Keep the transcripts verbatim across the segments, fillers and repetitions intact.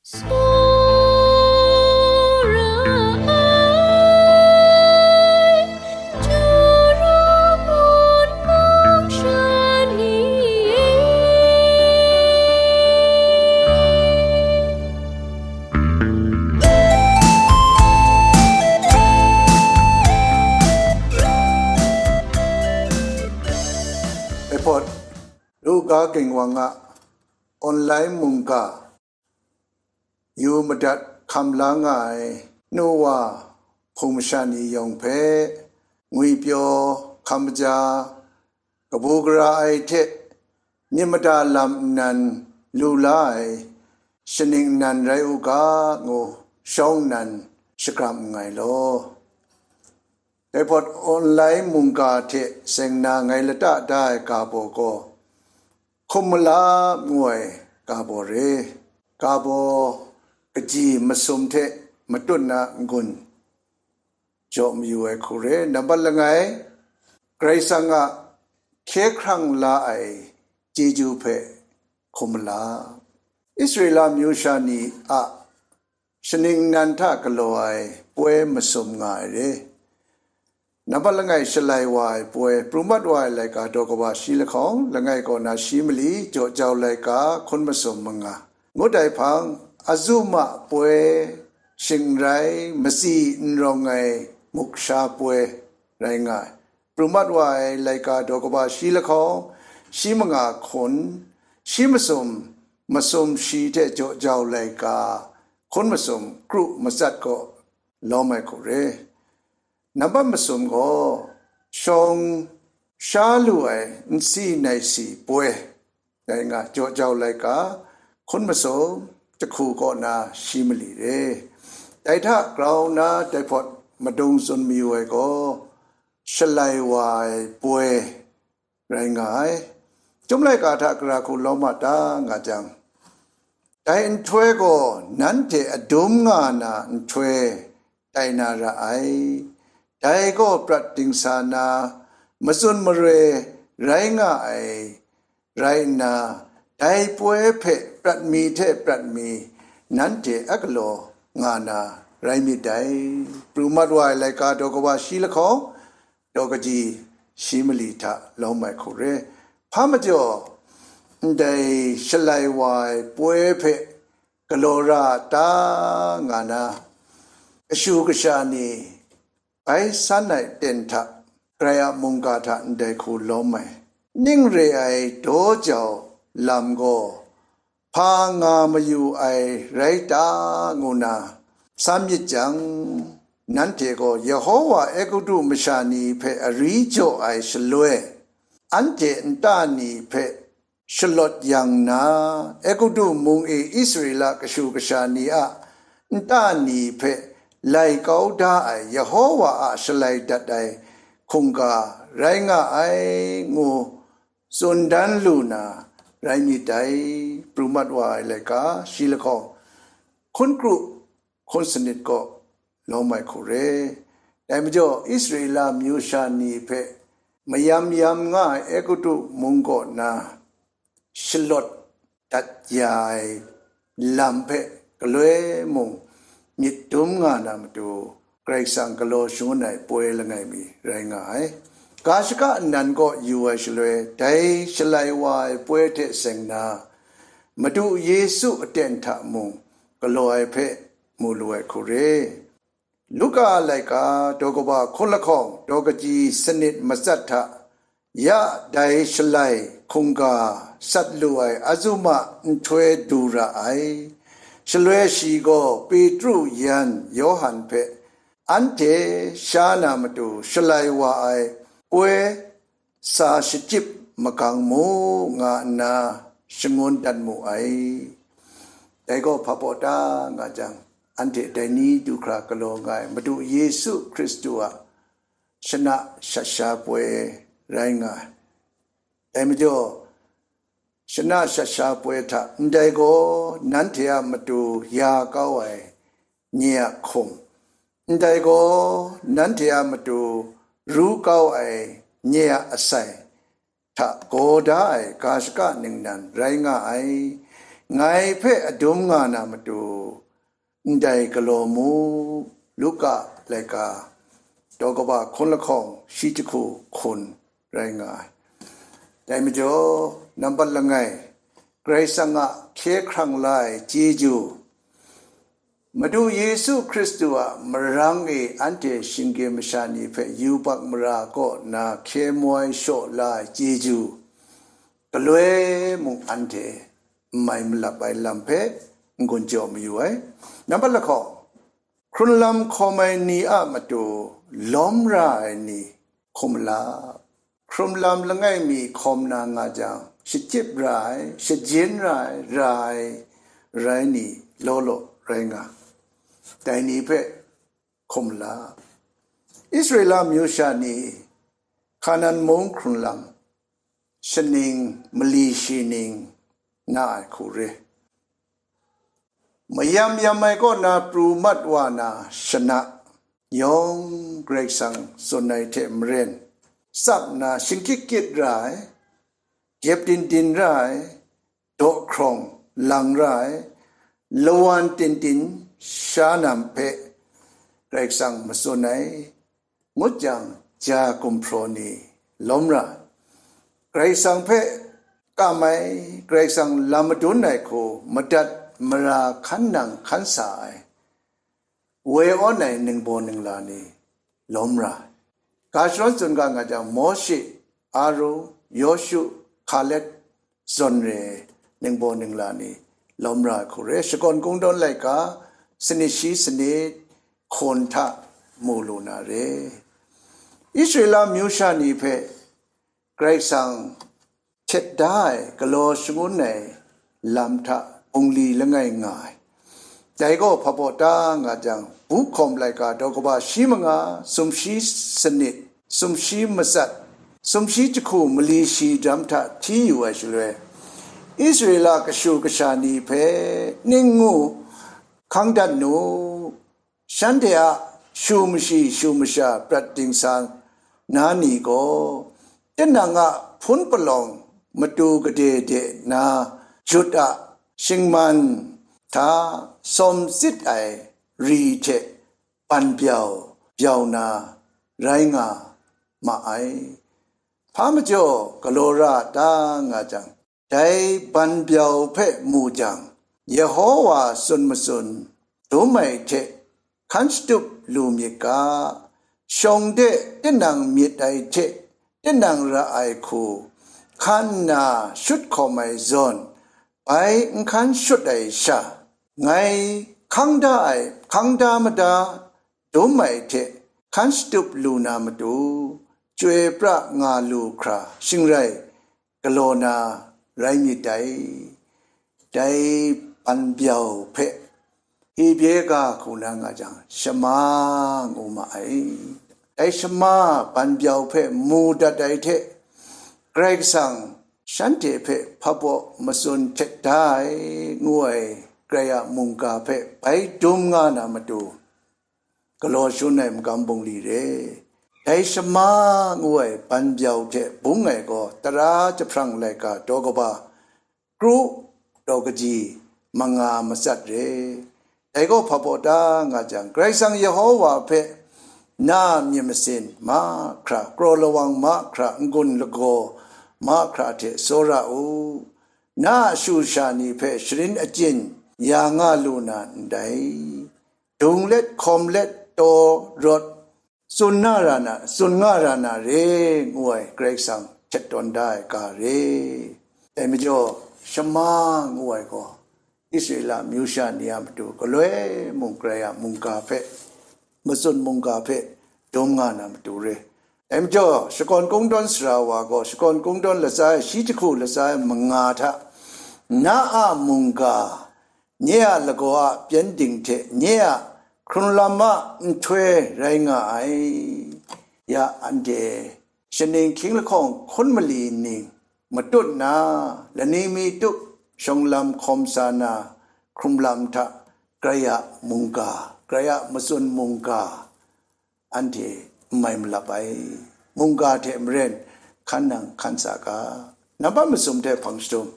Tsawra ai, Jura mun mung sha ni e. Epawt, Luka Ginwang a online mungga, yu madat hkam la nga ai nu wa hpung masha ni yawng hpe ngwipyaw hkam maja, kabu gara ai hte myit mada lam nnan lu la ai shaning nnan rai u ga, ngu shawng nnan shakram nngai law. Dai hpawt online mungga hte seng na ngai lata da ai ga baw gaw, hkum malap ngu ai ga baw re. Ga baw kaji masum hte matut na n-gun jaw mayu ai hku re. Nambat langai, Karai Kasang a hkye hkrang la ai chyeju hpe hkum malap. Israela myu sha ni a shaning nnan hta galaw ai poi masum nga ai re. Nambat langai, shalai wa ai poi, pru mat wa ai laika daw kaba shi lahkawng, langai kaw na shi mali, jaw jau laika hkun masum manga. Ngut ai hpang, azuma poi, shingrai, matsi n rawng ai muk sha poi rai nga ai. Pru mat wa ai laika daw kaba shi lahkawng, shi manga hkun, shi masum, masum shi hte jaw jau laika hkun masum kru matsat kaw lawm ai hku re. Nambat masum gaw shawng sha lu ai nsi naisi poi, dai nga jaw jau laika hkun masum jahku kaw na shi mali re. Dai hta grau na dai hpawt madung tsun mayu ai gaw, shalai wa ai poi rai nga ai. Chyum laika hta gara hku lawm a ta nga jang, dai nhtoi gaw nanhte adum nga na nhtoi tai na ra ai. Dai gaw prat dingsa na matsun maroi rai nga ai rai nna, dai poi hpe prat mi hte prat mi nanhte a galaw nga na rai myit dai. Pru mat wa ai laika daw kaba shi lahkawng, daw kaji shi mali hta lawm ai hku re. Hpa majaw, ndai shalai wa ai poi hpe galaw ra a ta nga na, kashu kasha ni bai san ai aten hta, Karai a mungga hta ndai hku lawm ai, ning re ai daw jau lam gaw hpa nga mayu ai rai ta, ngu na san myit jang, nanhte gaw Yehowa Egutu masha ni hpe ari jaw ai shaloi, anhte nta ni hpe shalawt yang na, Egutu mung e Israela kashu kasha ni a nta ni hpe lai kau da ai Yehowa a shalai dat ai hkungga rai nga ai, ngu tsun dan lu na rai myit dai. Pru mat wa ai laika shi lahkawng, hkun kru hkun sanit kaw lawm ai hku re. Dai majaw, Israela myu sha ni hpe mayam yam nga ai Egutu mung kaw na shalawt dat ya ai lam hpe galoi mung myit dum nga na matu, Karai Kasang galaw shangun ai poi langai mi rai nga ai. Ga shaka nnan kaw yu ai shaloi, dai shalai wa ai poi hte seng na, Madu Yesu aten hta mung galaw ai hpe mu lu ai hku re. Luka laika daw kaba hkun lahkawng, daw kaji sanit matsat hta ya dai shalai hkungga sat lu ai azuma nhtoi du ra ai. Shaloi shi gaw Petru yan Yawhan hpe anhte sha na matu shalai wa ai poi sa shachyip magang mu, nga nna shangun dat mu ai. Dai gaw hpa baw ta nga jang, anhte dai ni du hkra galaw nga ai Madu Yesu Hkristu a shana shat sha poi rai nga ai. Dai majaw, shana shat sha poi hta ndai gaw nanhte a matu ya kau ai nye a hkum, ndai gaw nanhte a matu ru kau ai nye a asai hta gaw da ai ga shaka ningnan rai nga ai. ngai hpe adum nga na matu, ndai galaw mu, Luka laika, daw kaba hkun lahkawng shi jahku hkun rai nga ai. Dai majaw, nambat langai, Karai Kasang a hkye hkrang la ai chyeju, Madu Yesu Hkristu a marang e anhte shinggyim masha ni hpe yubak mara kaw na hkye moi shaw la ai chyeju, galoi mung anhte n mai malap ai lam hpe n-gun jaw mayu ai. Nambat lahkawng, hkrunlam hkawm ai ni a matu lawm ra ai ni hkum la? Hkrunlam langai mi hkawm na nga jang, shachyip ra ai, shajin ra ai, ra ai, rai ni law law rai nga, dai ni hpe hkum la. Israela myu sha ni Hkanan mung hkrunlam, shaning, mali shi ning, na ai hku re. Mayam yam ai kaw na pru mat wa na shana, yawng Karai Kasang tsun ai hte maren, tsap na shingkyit kyit ra ai, gyep din din ra ai, daw hkrawng lang ra ai, lawan tin tin sha nam hpe Karai Kasang matsun ai, ngut jang, ja gumhpraw ni lawm ra ai. Karai Kasang hpe kam ai, Karai Kasang lam madun ai hku madat mara hkan nang hkan sa ai, woi awn ai ningbaw ningla ni lawm ra ai. Ga shadawn tsun ga nga jang, Mawshe, Aru, Yawshu, Hkalet, zawn re ai ningbaw ningla ni lawm ra ai hku re. Shakawn Kungdawn laika, sanit shi sanit, hkawn hta mu lu na re. Israela myu sha ni hpe Karai Kasang htet da ai galaw shangun ai lam hta bungli langai nga ai. Dai gaw hpa baw ta nga jang, bu hkawm laika daw kaba shi manga, sumshi sanit, sumshi matsat, sumshi jahku mali shi dam hta hti yu ai shaloi, Israela kashu kasha ni hpe ning ngu hkang dat nu, shanhte a shu mashi shu masha prat dingsa na ni gaw, tinang a hpun palawng matu gade de na jut a shingman hta sawm tsit ai ri hte ban byau byau na rai nga ma ai. Hpa majaw galaw ra ta nga jang, dai ban byau hpe mu jang, Yehowa tsun matsun dum ai hte hkan shatup lu myit ga, shawng de tinang myit ai hte tinang ra ai hku hkan nna shut hkawm ai zawn, bai n hkan shut ai sha, ngai hkang da ai, hkang da mada dum ai hte hkan shatup lu na matu, chyoi pra nga lu hkra shingrai galaw na rai myit dai. Dai ban byau hpe Hebre ga hku na nga jang, shama ngu ma ai. Dai shama ban byau hpe mu dat ai hte, Karai Kasang shanhte hpe hpa baw matsun htet da ai, ngu ai Karai a mungga hpe bai dum nga na matu, galaw shun ai magam bungli re. Dai shama ngu ai ban byau hte bung ai gaw tara jahprang laika daw kaba, kru daw kaji, manga matsat re. Dai gaw hpa baw ta nga jang, Karai Kasang Yehowa hpe na myit masin mahkra, kraw lawang mahkra, n-gun lagaw mahkra hte tsawra u. Na a shu sha ni hpe sharin achyin ya nga lu na ndai. Dung let, hkawm let, taw rawt, tsun na ra na, tsun nga ra na re, ngu ai Karai Kasang htet tawn da ai ga re. Dai majaw, shama ngu ai gaw, Israela myu sha ni a matu galoi mung Karai a mungga hpe, matsun mungga hpe dum nga na matu re. Dai majaw, Shakawn Kungdawn sara wa gaw, Shakawn Kungdawn latsa e shi jahku latsa e manga hta, na a mungga, nye a lagaw a pyengdin hte nye a hkrunlam a nhtoi rai nga ai. Ya anhte, shaning hkying lahkawng hkun mali ning matut na, laning mi tup shawng lam hkawm sa na, hkrunlam hta Karai a mungga, Karai a matsun mungga, anhte n mai malap ai. Mungga hte maren hkan nang hkan sa ga. Nambat masum hte hpang shadum.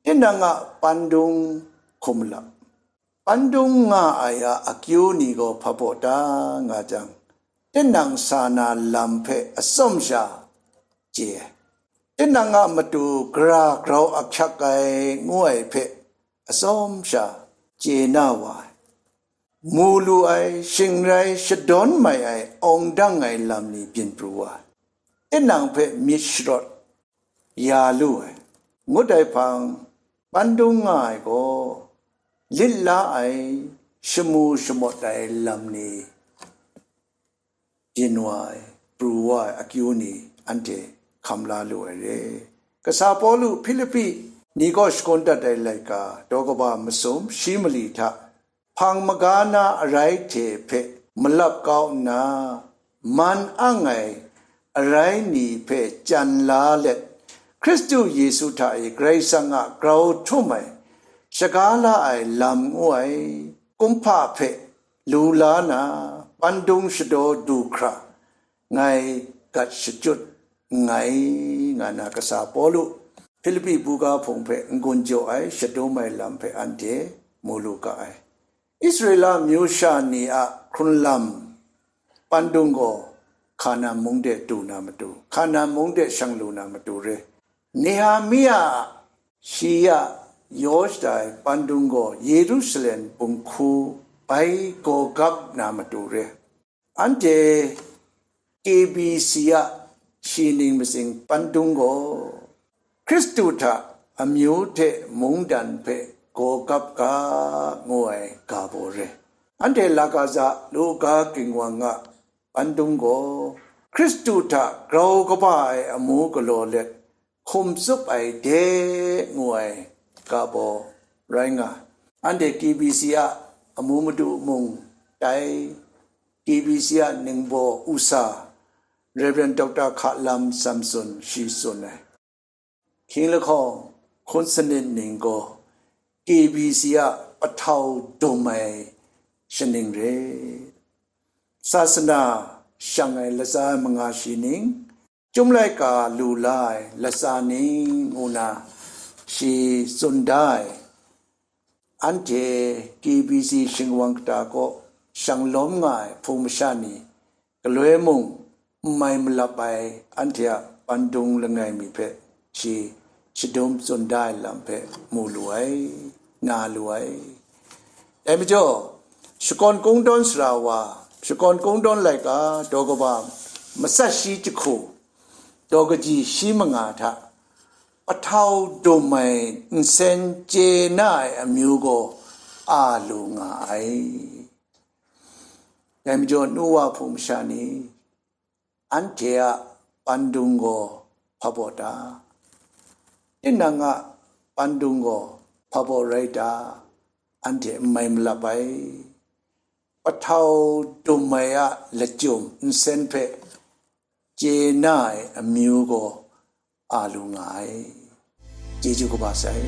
Tinang a pandung hkum lap. Pandung nga ai a akyu ni gaw hpabaw ta nga jang, tinang sa na lam hpe atsawm sha chye ai. Tinang a matu gara grau ahkyak ai ngu ai hpe atsawm sha chye na wa ai. Mu lu ai, shingrai shadawn mai ai, awng dang ai lam ni byin pru wa ai. Tinang hpe myit sharawt ya lu ai, ngut ai hpang, pandung nga ai gaw, lit la ai, shamu shamawt ai lam ni byin wa ai, pru wa ai akyu ni anhte hkam la lu ai re. Kasa Pawlu Hpilipi ni kaw shakawn dat ai laika, daw kaba masum shi mali hta, hpang maga na arai hte hpe malap kau nna, man ang ai arai ni hpe chyan la let, Hkristu Yesu hta e Karai Kasang a grau htum ai, shaga la ai lam ngu ai kumhpa hpe lu la na, pandung shadaw du hkra, ngai gat shachyut nngai, nga na kasa Pawlu Hpilipi buga hpung hpe n-gun jaw ai shadum ai lam hpe anhte mu lu ga ai. Israela amyu sha ni a hkrunlam pandung gaw Hkanan mung de du na matu, Hkanan mung de shang lu na matu re. Nehemia a, shi a yaw shada ai pandung gaw Yerusalem bunghku bai gawgap na matu re. Anhte K B C a shi ning matsing pandung gaw, Hkristu hta amyu hte mungdan hpe gawgap ga ngu ai ga baw re. Anhte lagaza luga ginwang a pandung gaw, Hkristu hta grau kaba ai amu galaw let, hkum tsup ai de ngu ai ga baw rai nga. Anhte K B C a amu madu mung tai, K B C a ningbaw usa, Reverend Doctor Hkalam Samson shi tsun ai. Hkying lahkawng hkun sanit ning gaw K B C a pahtau dum ai shaning re. Sasana shang ai latsa manga shi ning, Chyum laika lu la ai latsa ning ngu na shi tsun da ai. Anhte K B C shingwang kata kaw shang lawm nga ai hpung masha ni galoi mung n mai malap ai anhte a pandung langai mi hpe shi shadum tsun da ai lam hpe mu lu ai, na lu ai. Dai majaw, shakawn kungdawn sara wa, shakawn kungdawn laika daw kaba matsat shi jahku, daw kaji shi manga hta, pahtau dum ai nsen chye na ai amyu gaw a lu nga ai. Dai majaw, nu wa hpung masha ni, anhte a pandung gaw hpabaw ta? Tinang a pandung gaw hpabaw rai ta? Anhte n mai malap ai. Pahtau dum ai a lachyum nsen hpe chye na ai amyu gaw a lu nga ai. Chyeju kaba sai.